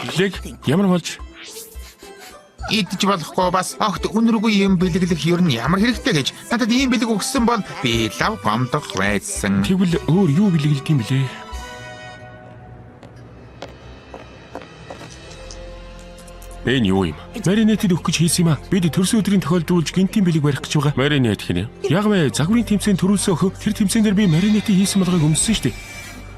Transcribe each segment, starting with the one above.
Бэлэг ямар болж Идэж болохгүй бас огт үнэргүй юм бэлэглэх ер нь ямар хэрэгтэй гэж надад ийм бэлэг өгсөн бол би лав гомдох байсан. Тэгвэл өөр юу бэлэглэдэг юм блэ? Энэ юу юм? Маринетэд өгөх гэж хийсэн юм аа. Бид төрсөн өдрийн тохиолдуулж гинтийн бэлэг барих гэж байгаа. Маринет гинэ. Яг вэ загварын тэмцээн төрүүлсэн охин тэр тэмцээн дээр би маринетийг хийсэн болгыг өмссөн шүү дээ.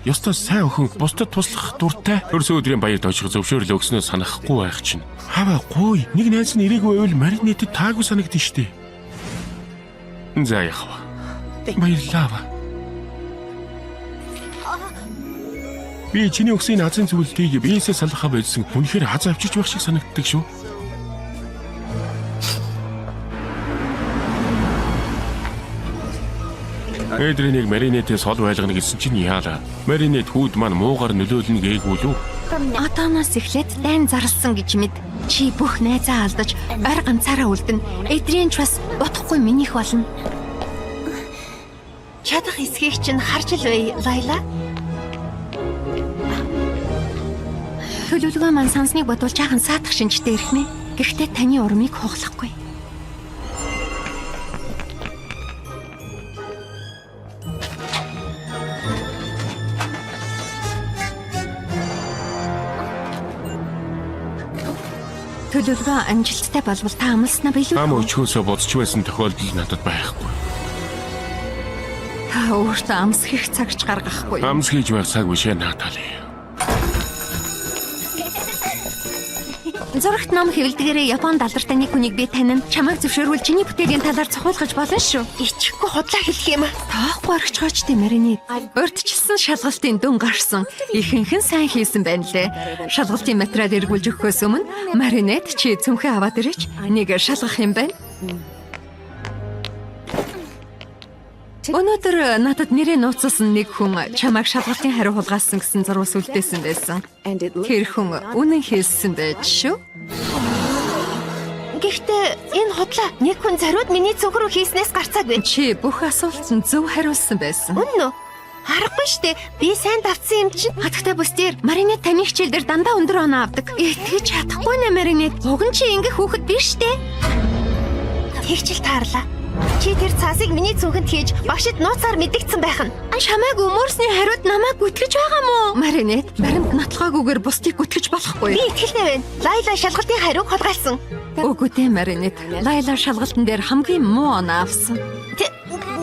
Ёстой сайн охин бусдад туслах дуртай. Төрсөн өдрийн баярт очих зөвшөөрөл өгснөө санахгүй байх чинь. Хаваа гуй. Нэг найз нь ирээгүй байвал маринетэд таагүй санагдана шүү дээ. За яах вэ? Баярлалаа. Би чиний өгсөн энэ азын зүйлтийг биесээ салгахаа болсон. Үнэхээр аз авчирч байх шиг санагддаг шүү. Эдринийг Маринетээс хол байлгана гэсэн чинь яалаа. Маринет хүүд маань муугар нөлөөлнө гээгүй лүү. Одооноос эхлээд дайн зарлсан гэж мэд. Чи бүх найзаа алдаж, ойр ганцаараа үлдэнэ. Эдрийн ч бас утгагүй минийх болно. Чадах эсхийг чинь харж л бай, Лайла. Төлөвлөгөө маань сансныг бодвол жаахан саатах шинжтэй ирэх нэ. Гэхдээ таны урмыг хуглахгүй. Төлөвлөгөө амжилттай болвол та амласнаа билүү? Ам өчгөөсөө бодч байсан тохиолдол надад байхгүй. Та өөртөө амс хийх цагч гаргахгүй. Амс хийж байх цаг биш ээ Натали. Зурагт ном хэвлэдгээрээ Японд алдартай нэг хүнийг би танина. Чамайг зөвшөөрвөл чиний бүтээлийн талаар цохиулгаж болно шүү. Ичихгүй худлаа хэлэх юм аа. Тоохгүй орхичгооч тийм Маринет. Урьдчилсан шалгалтын дүн гарсан. Ихэнх нь сайн хийсэн байна лээ. Шалгалтын материал эргүүлж өгөхөөс өмнө Маринет чи цүнхээ аваад ирээч. Нэг шалгах юм байна. Өнөөдөр надад нэрээ нууцласан нэг хүн чамайг шалгалтын хариу хулгайлсан гэсэн зурвас үлдээсэн байсан. Тэр хүн үнэн хэлсэн байж шүү. Гэхдээ энэ худлаа нэг хүн зориуд миний цүнх рүү хийснээс гарцаагүй. Чи бүх асуултанд зөв хариулсан байсан. Үнэн үү? Харахгүй штэ. Би сайн давтсан юм чинь. Хатагтай бүс дээр Маринет таны хичээл дээр дандаа өндөр оноо авдаг. Итгэж чадахгүй нэ Маринет. Уг нь чи ингэх хүүхэд биш штэ. Тэгчил таарлаа. Чи тэр цаасыг миний цүнхэнд хийж багшид нууцаар мэдэгдсэн байх нь. Чамайг өмөрсний хариуд намайг гүтгэж байгаа мó? Маринет, баримт нотлохоогүйгээр бусдыг гүтгэж болохгүй. Би итгэлтэй байна. Лайла шалгалтын хариуг хулгайлсан. Үгүй дээ, Маринет. Лайла шалгалтын дээр хамгийн муу оноо авсан.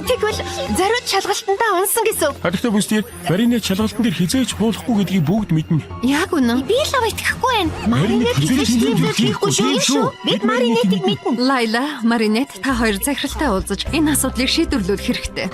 Тэгвэл зориуд шалгалтандаа унсан гэсэн. Хатагтай бүс дээр Маринет шалгалтын дээр хизээж буулахгүй гэдгийг бүгд мэднэ. Яг үнэн. Би л ав итгэхгүй байна. Маринет хизээж тийм зүйл хийхгүй тийм шүү. Бид Маринетийг мэднэ. Лайла, Маринет та хоёр захиралтай уулзаж энэ асуудлыг шийдвэрлүүлэх хэрэгтэй.